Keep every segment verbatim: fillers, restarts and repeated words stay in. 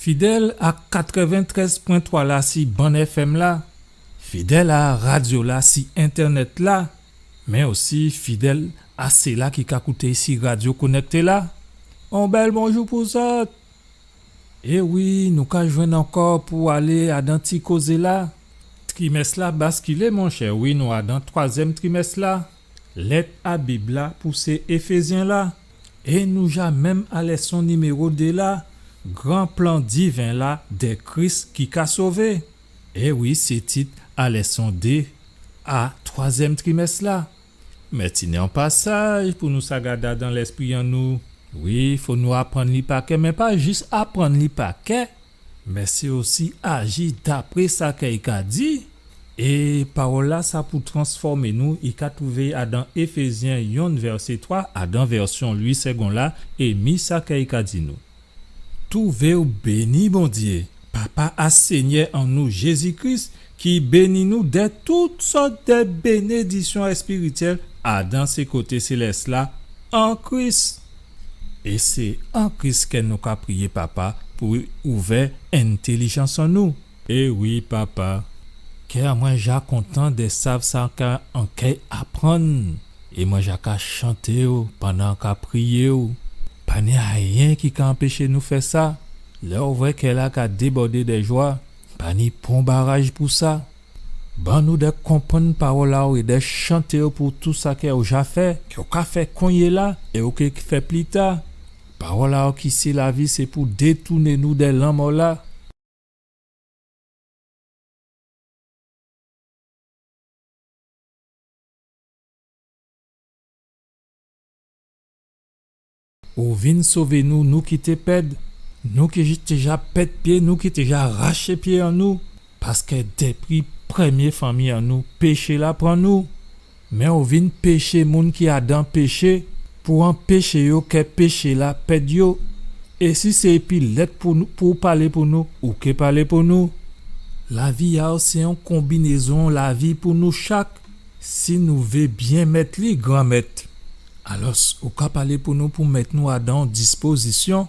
Fidèl a katrèventrèz pwen twa la si bann F M la, fidèl a radyo la si entènèt la, mé osi fidèl a séla ki ka kouté si radyo konèkté la. On bèl bonjou pou zòt. É wi, nou ka jwenn ankò pou alé adan ti kozé la. Trimès la baskilé, monchè, wi, nou adan twazyèm trimès la. Lèt a Bib la pou sé Éfézyen la. É nou ja menm a lèson niméwo dé la, gran plan diven la dè Kris ki ka sové. É wi, sé tit a lèson dé a twazyèm trimès la. Mé tini on pasaj pou nou sa gadé adan lèspri an nou. Wi, fò nou aprann li pa kè, mé pa jis aprann li pa kè, mé sé osi aji dapré sa kè i ka di. É pawòl la sa pou transfòmé nou, i ka twouvé adan Éfézyen yonn vèsé twa, adan vèsyon Louis Segond la, é mi sa kè i ka di nou. Twouvé ou béni, Bondyé, Papa a Sényè an nou Jézi Kris, ki béni nou dè tout sòt dè bénédiksyon èspirityèl adan sé koté sélès la an Kris. É sé an Kris kè nou ka priyé Papa pou ouvè entèlijans an nou. É wi, Papa, kè mwen ja kontan dè sav sa kè an kay aprann. É mwen ja ka chanté'w pandan an ka priyé'w. Pa ni ayen ki ka anpéché nou fè sa. Lè ou vwè kè la ka débòdé dè jwa, pa ni pon baraj pou sa. Ban nou dè konprann pawòl a'w é dè chanté'w pou tou sa kè ou ja fè, kè ou ka fè konyéla é ou ké fè pli ta. Pawòl a'w ki sé lavi, sé pou détouné nou dè lanmò la. Ou vin sové nou, nou ki té pèd, nou ki té ja pèd pyé, nou ki té ja raché pyé an nou, paskè dèpi prèmyé fanmi an nou, péché la pran nou. Mé ou vin péché moun ki adan péché, pou anpéché yo kè péché la pèd yo. É si sé épi lèt pou nou, pou palé pou nou, ou ké palé pou nou. Lavi a'w sé on konbinézon lavi pou nou chak, si nou vé byen mèt li, Granmèt. Alòs, ou ka palé pou nou pou mèt nou adan on dispozisyon,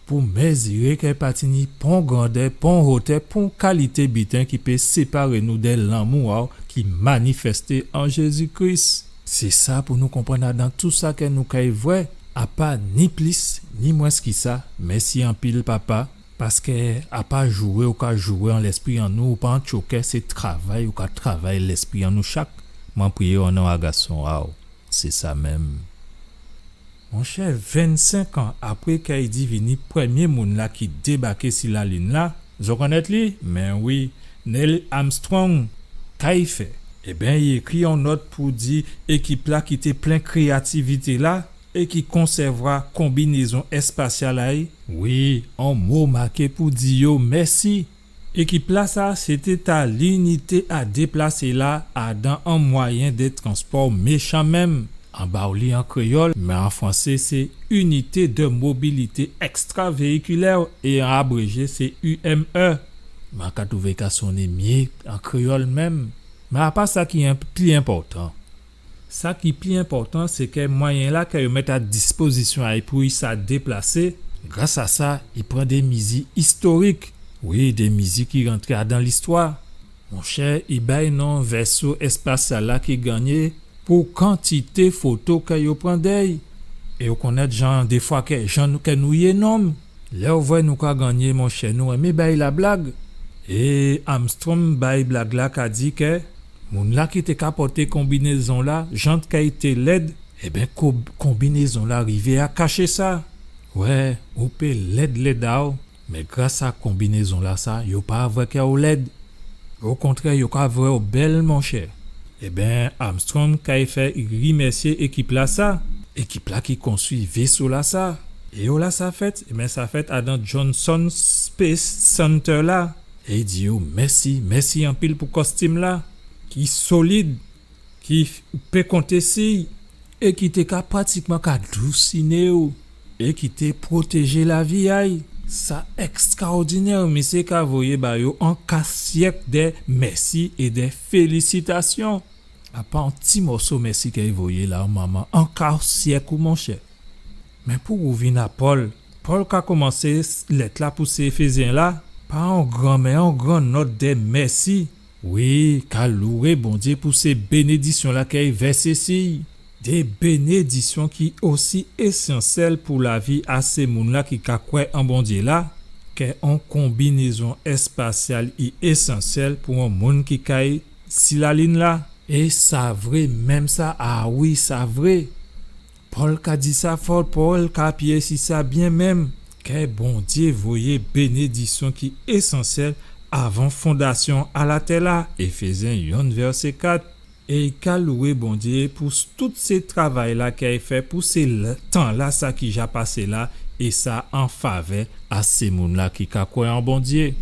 pou méziré kè pa tini pon grandè, pon hotè, pon kalité biten ki pé séparé nou dè lanmou a'w ki manifèsté an Jézi Kris. Sé sa pou nou konprann adan tou sa kè nou kay vwè, a pa ni plis, ni mwens ki sa. Mèsi anpil, Papa, paskè a pa jwé ou ka jwé an lèspri an nou, ou pa an tjokè, sé travay ou ka travay lèspri an nou chak. Mwen priyé o non a Gason a'w. Sé sa menm. Monchè, vennsenk an apré kè i divini prèmyé moun la ki débaké si lalin la, zò konnèt li? Mé wi, Neil Armstrong. Ka i fè? Ében, i ékri on nòt pou di ékip la ki té plen kréyativité la é ki konsèvwa konbinézon èspasyal la, wi, on mo maké pou di yo mèsi. Ékip la sa, sé té ta linité a déplasé la adan on mwayen dè transpò méchan menm. An ba'w li an kréyòl, mé an fransé sé unité de mobilité extravéhiculaire é an abréjé sé U M E. Mé an ka twouvé ka sonné myé an kréyòl menm. Mé a pa sa ki enp-, pli enpòtan. Sa ki pli enpòtan, sé kè mwayen la kè yo mèt a dispozisyon a'y pou i sa déplasé, gras a sa, i pran dé mizi istorik. Wi, dé mizi ki rantré adan listwa. Monchè, i bay non vèso èspasyal la ki gannyé pou kantité foto kè yo pran dè'y. É ou konnèt jan, défwa kè, jan nou, kè nou yé nonm. Lè ou vwè nou ka gannyé, monchè, nou enmé bay lablag. É Armstrong bay blag la ka di kè moun la ki té ka pòté konbinézon la, jan kè i té lèd, ében, ko-, konbinézon la rivé a kaché sa. Wè, ou pé lèd, lèd a'w, mé gras a konbinézon la sa, yo pa vwè kè ou lèd. Okontrè, yo ka vwè'w bèl, monchè. Ében, Armstrong kay fè rimèsyé ékip la sa, ékip la ki konstwi vèso la sa. É ola sa fèt? Ében, sa fèt adan Johnson Space Center la. É i di yo mèsi, mèsi anpil pou kostim la, ki solid, ki f-, ou pé konté si'y, é ki té ka pratikman ka dousiné'w, é ki té pwotéjé lavi a'y. Sa èkstraòdinè, misyé ka voyé ba yo on kasyèt dè mèsi é dè félisitasyon. A pa on ti mòso mèsi kè i voyé la, manman, on kasyèt, wi, monchè. Mé pou ou vin a Pòl, Pòl ka komansé lèt-la pou sé Éfézyen-la pa on gran, mé on gran nòt dè mèsi. Wi, ka louwé Bondyé pou sé bénédisyon-la kè i vèsé si i. Dé bénédisyon ki osi ésansyèl pou lavi a sé moun-la ki ka kwè an Bondyé la, kè on konbinézon èspasyal i ésansyèl pou on moun ki kay si lalin-la. É sa vré menm sa, a wi, sa vré. Pòl ka di sa fò, Pòl ka apiyé si sa byen menm, kè Bondyé voyé bénédisyon ki ésansyèl avan fondasyon a latè-la, Éfézyen yonn vèsé kat. É i ka louwé Bondyé pou s-, tout sé travay-la kè i fè pou sé l-, tan-lasa ki ja pasé la, é sa an favè a sé moun-la ki ka kwè an Bondyé.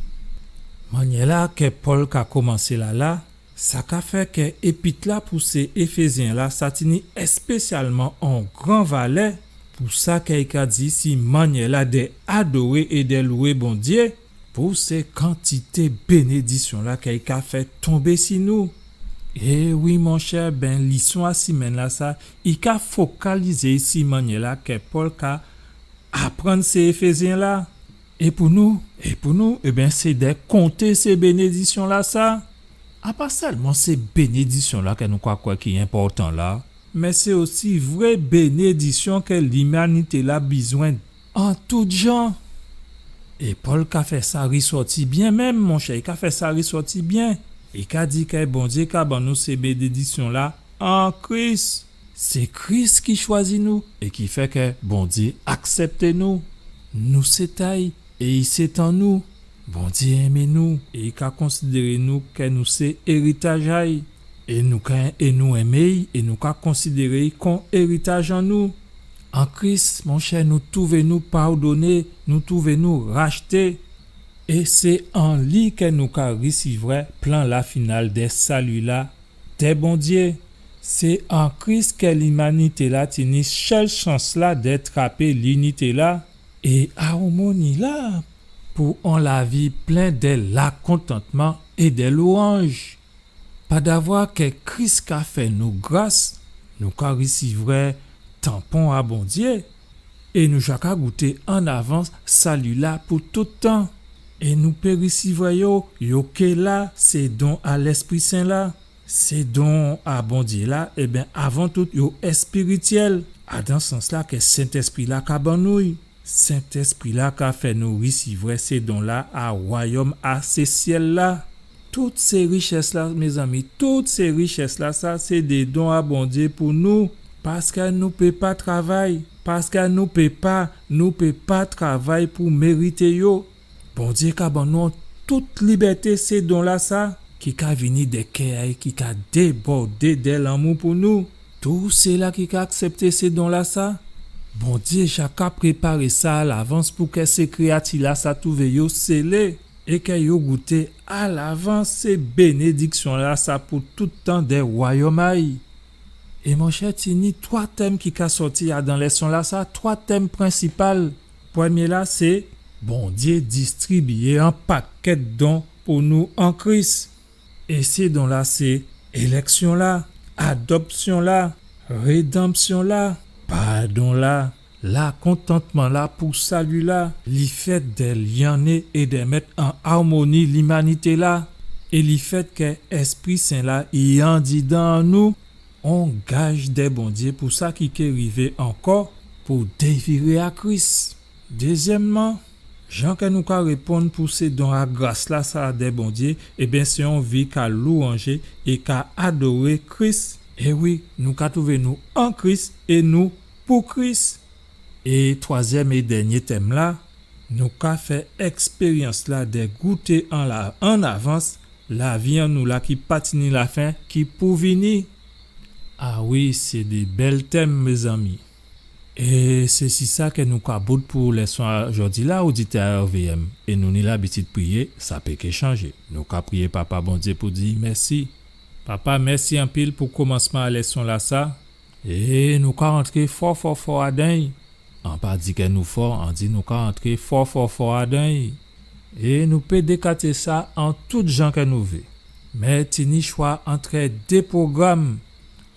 Mannyè-la kè Pòl ka komansé la la, sa ka fè kè épit-la pou sé Éfézyen-la sa tini èspésyalman on gran valè, pou sa kè i ka di si mannyè-la dè adoré é dè louwé Bondyé, pou sé kantité bénédisyon-la kè i ka fè tonbé si nou. É wi, monchè, ben, lison a simenn-lasa, i ka fokalizé si mannyè-la kè Pòl ka aprann sé Éfézyen-la. É pou nou, é pou nou, ében, sé dè konté sé bénédisyon-lasa. A pa sèlman sé bénédisyon-la kè nou ka kwè ki enpòtan la, mé sé osi vré bénédisyon kè limanité-la bizwen an tout jan. É Pòl ka fè sa rèsòti byen menm, monchè, i ka fè sa rèsòti byen. I ka di kè Bondyé ka ban nou sé bénédisyon-la an Kris. Sé Kris ki chwazi nou é ki fè kè Bondyé aksèpté nou. Nou sé ta'y é i sé tan nou. Bondyé enmé nou é i ka konsidéré nou kè nou sé éritaj a'y. É nou ka, é nou enmé'y é nou ka konsidéré'y kon éritaj an nou. An Kris, monchè, nou touvé nou padonné, nou touvé nou rachté. É sé an li kè nou ka risivrè plan-la final dè sali-la dè Bondyé. Sé an Kris kè limanité-la tini sèl chans-la dè trapé linité-la é awmoni-la pou on lavi plen dè lakontantman é dè lwanj. Padavwa kè Kris ka fè nou gras, nou ka risivrè tanpon a Bondyé, é nou ja ka gouté an avans sali-la pou tout tan. É nou pé risivrè yo, yo ké la, sé don a Lèspri Sen la. Sé don a Bondyé la, ében, avan tout, yo èspirityèl. Adan sans-la kè Sentèspri-la ka ban nou. Sentèspri-la ka fè nou risivrè sé don-la a wayòm a sé syèl-la. Tout sé richès-la, mézanmi, tout sé richès-la, sa sé dé don a Bondyé pou nou. Paskè nou pé pa travay, paskè nou pé pa, nou pé pa travay pou mérité yo. Bondyé ka ban nou an tout libèté sé don-la sa, ki ka vini dè kè a'y, ki ka débòdé dè lanmou pou nou. Tout séla ki ka aksèpté sé don-la sa, Bondyé ja ka préparé sa alavans pou kè sé kréyati-la sa touvé yo sélé, é kè yo gouté alavans sé bénédiksyon-la sa pou tout tan dè wayòm a'y. É monchè, tini twa tèm ki ka sòti adan lèson-la sa, twa tèm prensipal. Prèmyé-la sé, Bondyé distribiyé an pakèt don pou nou an Kris. É sé don-la sé élèksyon-la, adòpsyon-la, rédanmsyon-la, padon-la, lakontantman-la pou sali-la, lifèt dè lyanné é dè mèt an awmoni limanité-la, é lifèt kè Èspri Sen-la i andidan an nou, on gaj dè Bondyé pou sa ki ké rivé ankò pou déviré a Kris. Dézyèmman, jan kè nou ka réponn pou sé don a gras-la sa dè Bondyé, ében, sé on vi ka lwanjé é ka adoré Kris. É wi, nou ka touvé nou an Kris é nou pou Kris. É twazyèm é dènyé tèm-la, nou ka fè èkspéryans-la dè gouté an la, an avans, lavi an nou la ki pa tini lafen, ki pou vini. A wi, sé dé bèl tèm, mézanmi. É sé si sa kè nou ka bout pou lèson a jòdi-la, oditè a R V M. É nou ni labitid priyé, sa pé ké chanjé. Nou ka priyé Papa Bondyé pou di mèsi. Papa, mèsi anpil pou komansman a lèson-la sa. É nou ka rantré fò, fò, fò adan'y. An pa di kè nou fò, an di nou ka rantré fò, fò, fò adan'y. É nou pé dékaté sa an tout jan kè nou vé. Mé tini chwa antrè dé pwogram.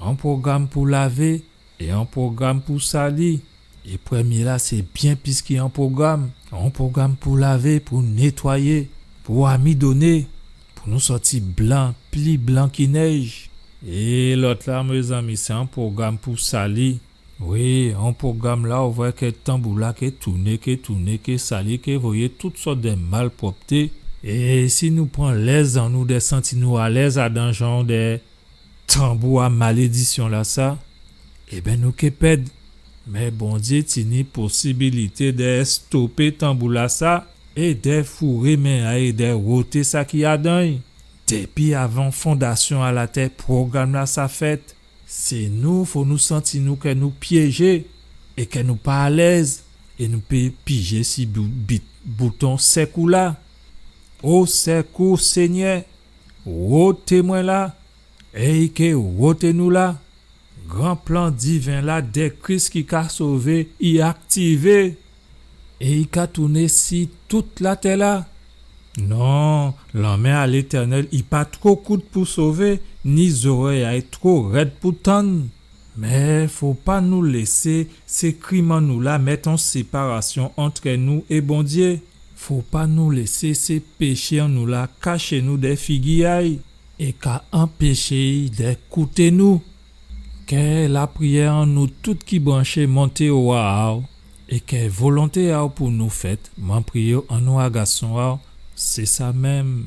On pwogram pou lavé é on pwogram pou sali. É prèmyé-la, sé byen plis ki on pwogram. On pwogram pou lavé, pou nétwayé, pou amidoné, pou nou sòti blan, pli blan ki nèj. É lòt-la, mézanmi, sé on pwogram pou sali. Wi, on pwogram la, ou vwè kè tanbou-la ké touné, ké touné, ké sali, ké voyé tout sòt dè malpwòpté. É si nou pran lèz an nou dè santi nou alèz adan jan dè tanbou a malédisyon-lasa, ében, nou ké pèd. Mé Bondyé tini posibilité dè èstopé tanbou-lasa é dè fouré men a'y é dè woté sa ki adan'y. Dépi avan fondasyon a latè, pwogram-lasa fèt. Sé nou, fò nou santi nou kè nou pyéjé é kè nou pa alèz, é nou pé pijé si bou-, bit-, bouton sèkou-la. O sèkou, Sényè, woté mwen la, é i ké woté nou la. Gran plan diven-la dè Kris ki ka sové, i aktivé. É i ka touné si tout latè-la. Non, lanmen a Létènèl, i pa two kout pou sové, ni zòrèy a'y two rèd pou tann. Mé fò pa nou lésé sé krim an nou la mèt on séparasyon antrè nou é Bondyé. Fò pa nou lésé sé péché an nou la kaché nou dè figi a'y é ka anpéché'y dè kouté nou. Kè lapriyè an nou tout ki branché monté owa a'w, é kè volonté a'w pou nou fèt, mwen priyé'w an non a Gason a'w, sé sa menm.